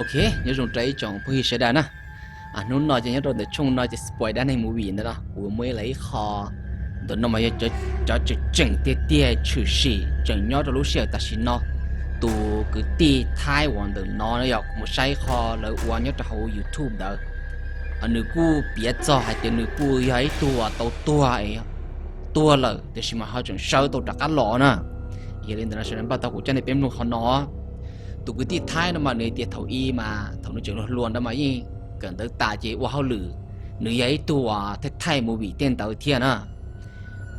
Ok, nyob zoo rau ib tsoom phooj ywg sawv daws na. Hnub no ces nyob rau ntawm tshooj no ces spoil dab neeg movie ntawm no kuv muaj ib qho, ntawm no mas yog cov tseem tseem tiag tiag tshwm sim tseem nyob rau lub sij hawm tam sim no. Tus kwv tij Thaib uas ntawm no no yog kuv mus saib qho lawv ua nyob rau hauv YouTube ntawd, nws kuj piav txog hais tias nws kuj yog ib tug uas tau tuag, tuag lawm tiam sis mas ho tseem sawv tau rov qab los na. Yog li ntawd no sawv daws npaj tau kuv coj nej peb mloog qhov no. Tus kwv tij Thaib no mas nws tias thaum i mas thaum nws tseem hluas hluas ntawd mas yeej kawm ntawv tas ces ua hauj lwm, nws yog ib tug uas thaij thaij movie tej ntawd thiab na.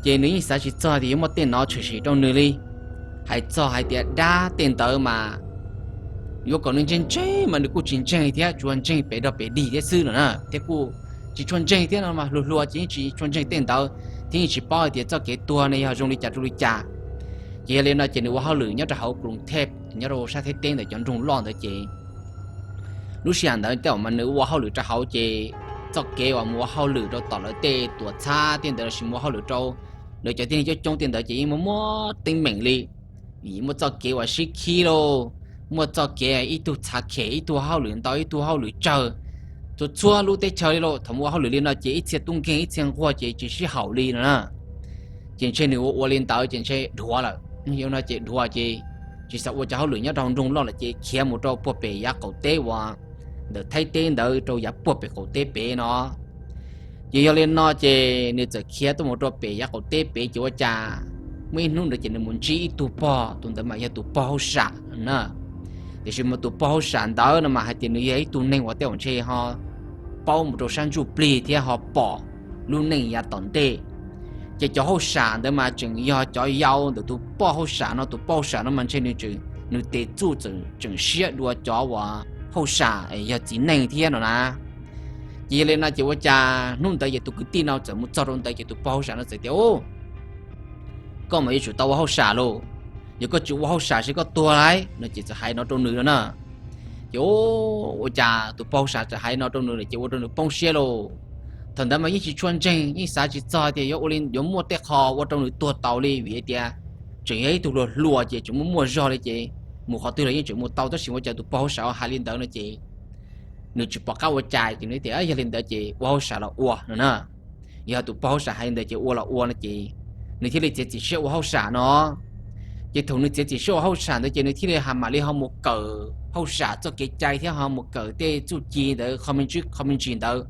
Ces nws yeej xav tsis txog tias yuav muaj tej no tshwm sim rau nws li. Hais txog hais tias dab tej ntawd mas yuav kom nws ntseeg ntseeg mas nws kuj tsis ntseeg thiab, tsuas ntseeg pem dog pem dig thiab xwb no na, thiab kuj tsis tshua ntseeg thiab no mas hluas hluas ces yeej tsis tshua ntseeg tej ntawd thiab yeej tsis paub hais tias txoj kev tuag ne yog zoo li cas rau li cas. Ces yog li no ces nws ua hauj lwm nyob rau hauv Kruv Thej, nyob rau sab Thaib teb ntawm cov nroog loj ntawd ces lub sij hawm ntawd tej uas mas nws ua hauj lwm rau hauv ces txoj kev uas mus ua hauj lwm rau tom lawv tej tuam txhab tej ntawd lossis mus ua hauj lwm rau lawv cov tib neeg coob coob tej ntawd ces yeej muaj muaj teeb meem li. Vim muaj txoj kev uas sib khib lauj, muaj txoj kev ib tug txhav khem ib tug hauj lwm ntau ib tug hauj lwm tsawg, txhua txhua lub teb chaws li lauj. Thaum mus ua hauj lwm li no ces ib txhia tub nkeeg ib txhia nquag ces tsis sib haum li no na. Ces ntshe nws ua ua li ntawd ces ntshe dhuav lawm, yog no ces dhuav ces tsis xav ua cov hauj lwm nyob rau hauv nroog loj lawm ces khiav mus rau puag pem yav qaum teb uas ntawm Thaib teb ntawd rau yav puag pem qaum teb pem no. Ces yog li no ces nws txawm khiav tuaj mus rau pem yav qaum teb pem ces ua cas muaj ib hnub ntawd ces nws mus ntsib ib tug pog, tus ntawd mas yog tus pog hauj sam na. Tiam sis mas tus pog hauj sam ntawd no mas hais tias nws yog ib tug neeg uas tej uas ntshe ho paub mus rau sab ntsuj plig thiab ho pom lub neej yav tom ntej. Ces cov hauj sam ntawd mas tseem yog cov yau ntawm tus poj hauj sam no, tus poj hauj sam no mas ntshe nws, nws tes txuj tseem siab dua cov uas hauj sam yog txiv neej thiab no na. Ces yog li no ces ua cas hnub ntawd ces tus kwv tij no txawm mus txog rau ntawd ces tus poj hauj sam no txawm tias, Koj mas yuav tsum tau ua hauj sam lauj, yog koj tsis ua hauj sam ces koj tuag lauj no ces txawm hais no rau nws no na. Ces ua cas tus poj hauj sam txawm hais no rau nws lawm ces ua rau nws poob siab lauj. Thaum ntawd mas yeej tsis tshua ntseeg, yeej xav tsis txog tias yuav ua li yuav muaj tej qho ua rau nws tuag tau li vim tias tseem yog ib tug hluas hluas ces tseem muaj muaj zog li ces mus qhov twg los yeej tseem mus tau, tab sis ua cas tus poj hauj sam hais li ntawd no ces nws tsis pom qab ua cas ces nws tias, Yog li ntawd ces ua hauj sam los ua no na. Yog tus poj hauj sam hais li ntawd ces ua los ua no ces nws thiaj li txiav txim siab ua hauj sam no. Ces thaum nws txiav txim siab ua hauj sam ntawd ces nws thiaj li ha mam li ho mus kawm hauj sam txoj kev cai thiab ho mus kawm tej txuj ci ntawd qho me ntsis qho me ntsis ntawd.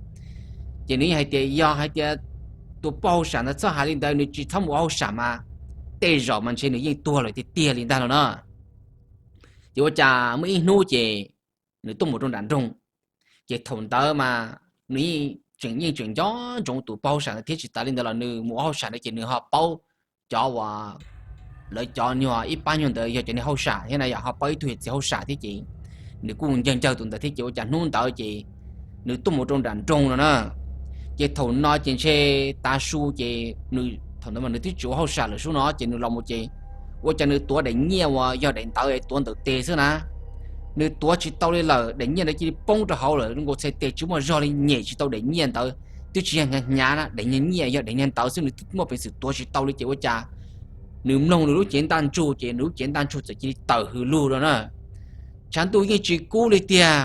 Ces nws yeej hais tias yog hais tias tus poj hauj sam ntawd txhob hais li ntawd, nws tsis txhob mus ua hauj sam mas tej zaum mas ntshe nws yeej tuag lawm tiag tiag li ntag no na. Ces ua cas muaj ib hnub ces nws tuaj mus rau nram nroog, ces thaum ntawd mas nws yeej tseem yeej tseem nco ntsoov tus poj hauj sam ntawd thiab tsis tas li ntawd los nws mus ua hauj sam ntawd ces nws ho paub cov uas lawv cov nyuag ib pab nyuag ntawd yog cov niag hauj sam thiab na, yog ho paub ib tug yawm txiv hauj sam thiab ces nws kuj ncawg ncawg tus ntawd thiab ces ua cas hnub ntawd ces nws tuaj mus rau nram nroog no na. Ces thaum no ces ntshe tav su ces nws thaum ntawd mas nws twb tsis ua hauj sam lawm sub no ces nws los mus ces ua cas nws tuav daim nyiaj uas yog daim ntawv tuav ntawm tes xwb na. Nws tuav tsis tau li lawm, daim nyiaj ntawd cia li poob rau hauv lawm, zoo nkaus txhais tes tsis muaj zog li, nyem tsis tau daim nyiaj ntawd, twb tsis yog hnyav hnyav na, daim nyiaj nyiaj yog daim nyiaj ntawv xwb, nws twb muaj peev xwm tuav tsis tau li ces ua cas nws mloog nws lub cev ntaj ntsug ces nws lub cev ntaj ntsug txawm cia li tawm hws lug rau na. Tshav ntuj yeej tsis kub li tiag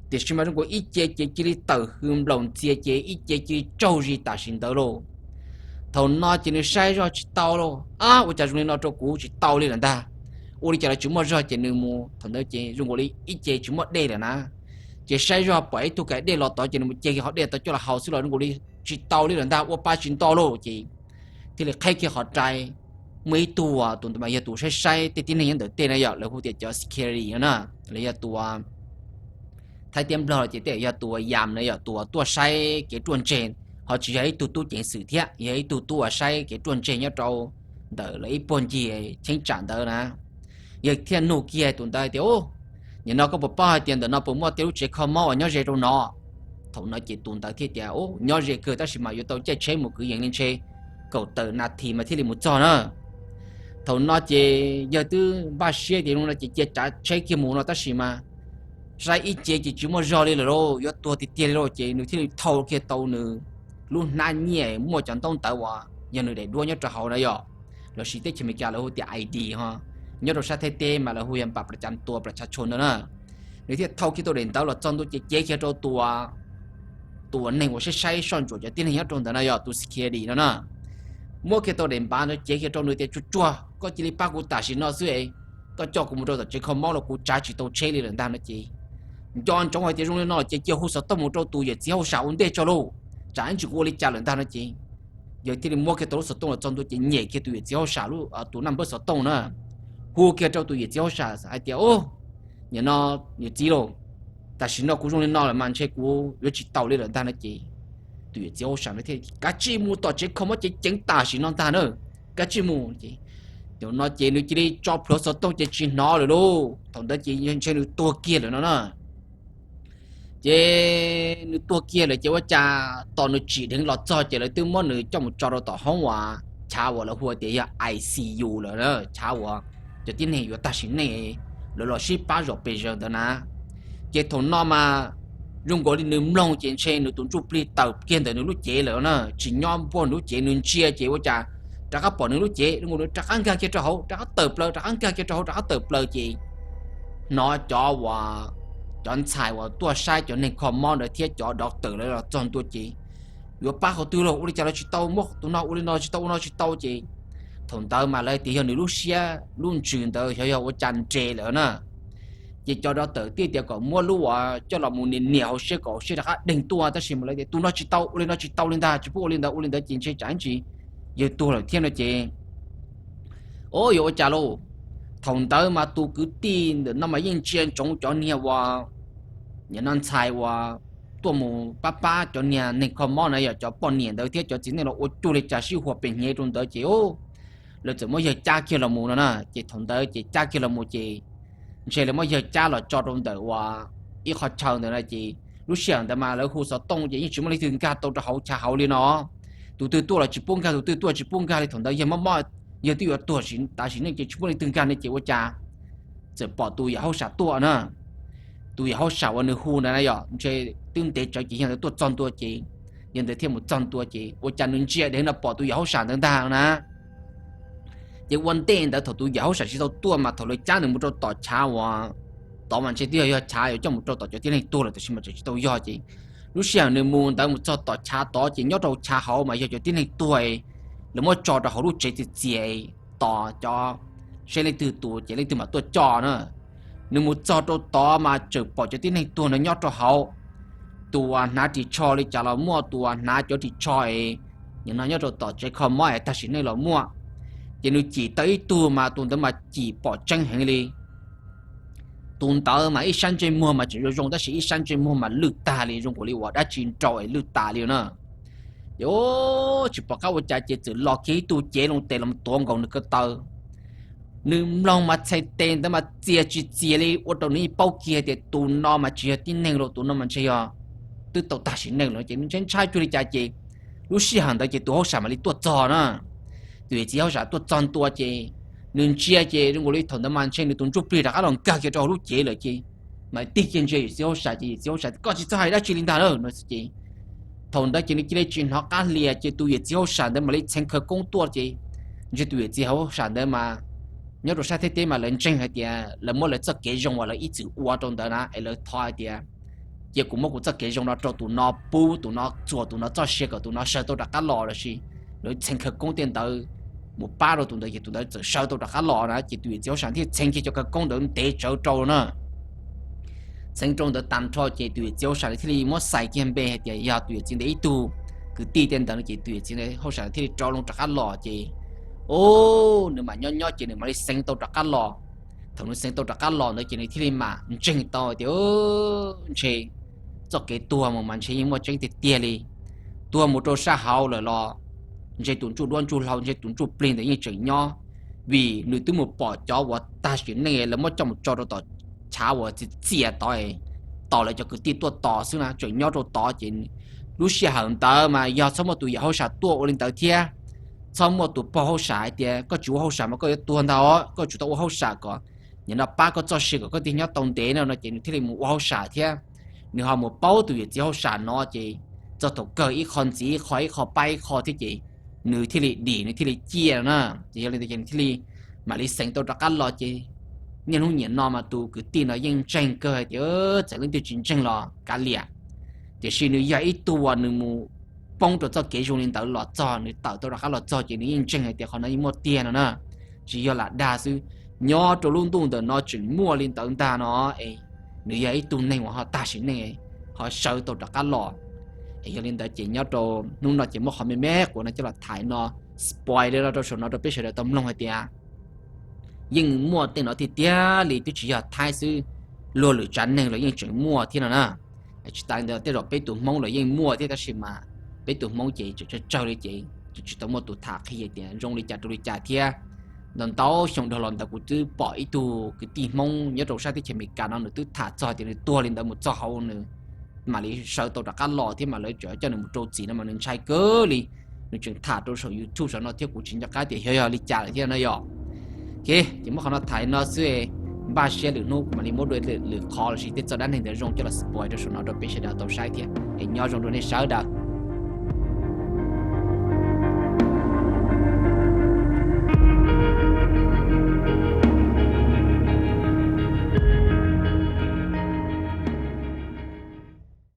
tiam sis mas zoo nkaus ib ce ces cia li tawm hws nplaum ntxias ces ib ce cia li tsaug zis tam sim ntawd lauj. Thaum no ces nws saib zog tsis tau lauj, ab ua cas zoo li no rau kuv tsis tau li lawm ntag. Ua li cas los tsis muaj zog ces nws mus thaum ntawd ces zoo nkaus li ib ce tsis muaj dej lawm na. Ces saib zog pom ib tug kav dej los tod ces nws mus ce kiag qhov dej tod coj los haus xwb los zoo nkaus li tsis tau li lawm ntag, ua pa tsis nto lauj ces thiaj li qheb kiag qhov rai. Muaj ib tug uas tus ntawd mas yog tus saib saib tej tib neeg nyob ntawm tej no yom, lawv hu tias cov security no na, los yog tus Thaib thiab Nplog los ces tej yog tus uas yam no yog tus uas tuaj saib kev ruaj ntseg, ho tsis yog ib tug tub ceev xwm thiab, yog ib tug tub uas saib kev ruaj ntseg nyob rau ntawm lawv ib puag ncig cheeb tsam ntawd na. Yog thiaj nug kiag tus ntawd tias, Ub, nim no koj puas paub hais tias ntawm no puas muaj tej lub tsev kho mob uas nyob ze rau no? Thaum no ces tus ntawd thiaj tias, Ub, nyob ze kawg tab sis mas yuav tau caij tsheb mus kwv yees li ntshe kaum tawm nas this mas thiaj li mus txog na. Thaum no ces yawg twb npaj siab tias zoo no ces cia tsav tsheb kiag mus no tab sis mas saib ib ce ces tsis muaj zog li lawm lauj, yuav tuag tiag tiag li lauj ces nws thiaj li thau kiag tau nws lub hnab nyiaj muaj cov ntaub ntawv uas yog nws daim duab nyob rau hauv na yom, lossis teb chaws Amelikas lawv hu tias I D ho, nyob rau sab Thaib teb mas lawv hu yog npam pras cas tua pras tsha tsho ntawd na. Nws thiaj thau kiag tau daim ntawv los txog ntua ces cev kiag rau tus, tus uas neeg uas saib saib soj ntsuam cov tib neeg nyob rau ntawd no yog tus security no na. Muab kiag tau daim npav ntawd cev kiag rau nws tias tsuag tsuag koj cia li pab kuv tam sim no xwb, koj coj kuv mus rau tom tsev kho mob los kuv tsav tsis tau tsheb li lawm ntag no ces, nco ntsoov hais tias zoo li no ces cia hu xov tooj mus rau tus yawm txiv hauj sam ua ntej tso lauj, tsam ib ntsis kuv ua li cas lawm ntag no ces, yawg thiaj li muab kiag tau lub xov tooj los txog ntua ces nyem kiag tus yawm txiv hauj sam tus naj npawb xov tooj na, hu kiag rau tus yawm txiv hauj sam hais tias, Nim no yawm txiv lauj, tam sim no kuv zoo li no lawm mas ntshe kuv yuav tsis tau li lawm ntag no ces, tus yawm txiv hauj sam no thiaj, Kav tsij mus tom tsev kho mob ceev ceev tam sim no ntag na, kav tsij mus ces. Thaum no ces nws cia li tso plhuav xov tooj ces tsis hnov lawm lauj. Thaum ntawd ces ntshe nws tuag kiag lawm no na. Ces nws tuag kiag lawm ces ua cas tos nws tsim dheev los txog ces lawv twb muab nws coj mus tso rau tom hoob uas chav uas lawv hu tias yog I C U lawm, chav uas cov tib neeg yuav tag sim neej, lawv los sib pab zom pes zaws ntawd na. Ces thaum no mas zoo nkaus li nws mloog ces ntshe nws tus ntsuj plig tawm kiag ntawm nws lub cev lawm na, tsis nyob npuab nws lub cev, nws ntsia ces ua cas rov qab pom nws lub cev, zoo nkaus nws rov qab nkag kiag rau hauv, rov qab tawm plaws, rov qab nkag kiag rau hauv, rov qab tawm plaws ces hnov cov uas, cov ntxhais uas tuaj saib cov neeg kho mob ntawd thiab cov doctor lawv los txog ntua ces, Yuav pab qhov twg los ua li cas los tsis tau, muab tus no ua li no tsis tau, ua no tsis tau ces, thaum ntawd mas lawv tias yog nws lub siab lub ntsws ntawd xyov yog ua cas nres lawm na. Ces cov doctor thiaj tias kom muab lub uas coj los mus nias nias hauv siab kom hauv siab rov qab deeg tuaj, tab sis mas lawv tias tus no tsis tau, ua li no tsis tau li ntag, tsis pub ua li ntawd, ua li ntawd ces ntshe tsam ib ntsis yawg tuag lawm thiab no ces, o, yuav ua cas lauj. Thaum ntawd mas tus kwv tij ntawm no mas yeej ntsia ntsoov cov niag uas, nim no ntxhais uas tuaj mus pab pab cov niag neeg kho mob na, yog cov poj niam ntawd thiab cov txiv neej los ua cuag li cas sib huas pem hnyev rau ntawd ces, lawv txawm muab yawg cab kiag los mus no na. Ces thaum ntawd ces cab kiag los mus ces ntshe lawv muab yawg cab los tso rau ntawm uas ib qho chaw ntawd na ces, lub sij hawm ntawd mas lawv hu xov tooj ces yeej tsis muaj leej twg nkag tau rau hauv chav hauv li no. Tus twg tuaj los tsis pub nkag, tus twg tuaj tsis pub nkag li. Thaum ntawd yawg mob mob, yawg twb yuav tuag tam sim neej ces tsis pub leej twg nkag ne ces ua cas txawm pom tus yawm hauj sam tuaj na. Tus yawm hauj sam uas nws hu ntawd na yog ntshe twb ntev tsawv ces yawg ntawd tuaj txog ntua ces yawg ntawd thiaj mus txog ntua ces ua cas nws ntsia dheev no pom tus yawm hauj sam ntawd ntag na. Ces ua ntej ntawd thaum tus yawm hauj sam tsis tau tuaj mas thaum lawv cab nws mus rau tom chav uas tod mas ntshe twb yog, yog chav yuav coj mus rau tom cov tib neeg tuag lawm tab sis mas tseem tsis tau yog ces, lub sij hawm nws mus ntawd mus txog tom chav tod ces nyob rau chav hauv mas yog cov tib neeg tuag, lawv muab tso rau hauv lub tsev txias txias tos cov, seb leej twg tus ces leej twg mam tuaj coj na. Nws mus txog rau tod mas tseem pom cov tib neeg tuag no nyob rau hauv. Tus uas hnav ris tsho li cas los muaj, tus uas hnav cov ris tsho es nim no nyob rau tom tsev kho mob es tag sim neej los muaj. Ces nws cim tau ib tug mas tus ntawd mas cim pom tseeb heev li. Tus ntawd mas ib sab ntsej muag mas tseem zoo zoo tab sis ib sab ntsej muag mas lwj tag li, zoo nkaus li uas dab tsi nrau es lwj tas li na. Ces tsis pom qab ua cas ces txawm los kiag ib tug cev loo tes los tuav nkaus nws ko taw. Nws mloog mas txhais tes ntawd mas txias tsis txias li ua rau nws yeej paub kiag tias tus no mas tsis yog tib neeg lawm, tus no mas ntshe yog twb tau tag sim neej lawm ces nws ntshai ntshai cuag li cas ces, lub sij hawm ntawd ces tus hauj sam mam li tuaj txog na. Tus yawm txiv hauj sam tuaj txog ntua ces nws ntsia ces zoo nkaus li thaum ntawd mas ntshe nws tus ntsuj plig rov qab los nkag kiag rau hauv lub cev lawm ces mam tig kiag ntsia yawm txiv hauj sam ces yawm txiv hauj sam, Koj tsis txhob hais dab tsi li ntag na no ces, thaum ntawd ces nws cia li tsis hnov qab hlias ces tus yawm txiv hauj sam ntawd mam li txheev khawv koob tuaj ces, ntshe tus yawm txiv hauj sam ntawd mas nyob rau sab Thaib teb mas lawv ntseeg hais tias lawv muab lawv txoj kev zoo uas lawv ib txwm ua rau ntawd na es lawv thov hais tias, Cia kuv muab kuv txoj kev zoo no rau tus no, pub tus no, txuas tus no txoj sia kom tus no sawv tau rov qab los lossis lawv txheev khawv koob tej ntawd mus pab rau tus ntawd ces tus ntawd txawm sawv tau rov qab los na ces tus yawm txiv hauj sam thiaj txheev kiag cov khawv koob ntawd ntev tsawv rau na. Txheev rau ntawd tag nrho ces tus yawm txiv hauj sam thiaj li muab xais kiag npe hais tias yog tus yawm txiv ntawd ib tug kwv tij tej ntawd no ces tus yawm txiv hauj sam thiaj li rov loo rov qab los ces, o, nws mam nyob nyob ces nws mam li xeev tau rov qab los. Thaum nws xeev tau rov qab los ntawd ces nws thiaj li mam ntseeg tau tias ntshe txoj kev tuag mus mas ntshe yeej muaj tseeb tiag tiag li. Tuag mus rau sab hauv lawm los ntshe tus ntsuj duab ntsuj hlauv, ntshe tus ntsuj plig ntawd yeej tseem nyob, vim nws twb mus pom cov uas tag sim neej lawv muab coj mus tso rau tom chav uas txias txias tod, tos lawv cov kwv tij tuaj tos xwb na, tseem nyob rau tod ces lub sij hawm ntawd mas yog txhob muaj tus yawm hauj sam tuaj ua li ntawd thiab, txhob muaj tus pog hauj sam hais tias koj tsis ua hauj sam mas koj yuav tuag ntag os, koj tsum tau ua hauj sam kom nim no pab koj txoj sia kom koj thiaj nyob tau ntev no no ces nws thiaj li mus ua hauj sam thiab. Nws ho mus paub tus yawm txiv hauj sam no ces txog thaum kawg ib qho ntxiv ib qho, ib qho pab ib qho thiab ces nws thiaj li dim, nws thiaj li ciaj no na. Ces yog li ntawd ces nws thiaj li mam li xeev tau rov qab los ces Niaj hnub nim no mas tus kwv tij no yeej ntseeg kawg hais tias txawm leej twg tsis ntseeg los kav liam, tiam sis nws yog ib tug uas nws mus poob rau txoj kev zoo li ntawd los txog nws tawm tau rov qab los txog ces nws yeej ntseeg hais tias qhov no yeej muaj tiag no na, tsis yog lam dag xwb. Nyob rau lub ntuj ntawm no tseem muaj li ntawd ntag no es nws yog ib tug neeg uas ho tag sim neej, ho sawv tau rov qab los. Es yog li ntawd ces nyob rau hnub no ces muab qhov me me quav no coj los tham no, spoil li no rau saum no rau peb sawv daws tau mloog hais tias yeej muaj tej no tiag tiag li, twb tsis yog Thaib xwb, luag lwm tsav neeg los yeej tseem muaj thiab no na. Tsis tas li ntawd tej zaum peb tus Hmoob los yeej muaj thiab tab sis mas peb tus Hmoob ces tseem tsawg tsawg li ces tseem tsis tau muaj tus tham qhia tias zoo li cas rau li cas thiab. Ntau ntau xyoo dhau los ntawd kuv twb pom ib tug kwv tij Hmoob nyob rau sab teb chaws Amelikas no nws twb tham txog tias nws tuag li ntawd mus txog hauv nws mam li sawv tau rov qab los thiab mas lawv tseem coj nws mus rau txim no mas nws ntshai kawg li. Nws tseem tham rau saum YouTube saum no thiab kuv tsis nco qab tias xyov yog li cas lawm thiab no yom. Ok, ces muab qhov no tham li no xwb, npaj siab lwm hnub kuv mam li muab dua lwm qhov los sis tej txoj dab neeg ntawd zoo coj los spoil rau saum no rau peb sawv daws tau saib thiab es nyob zoo rau nej sawv daws.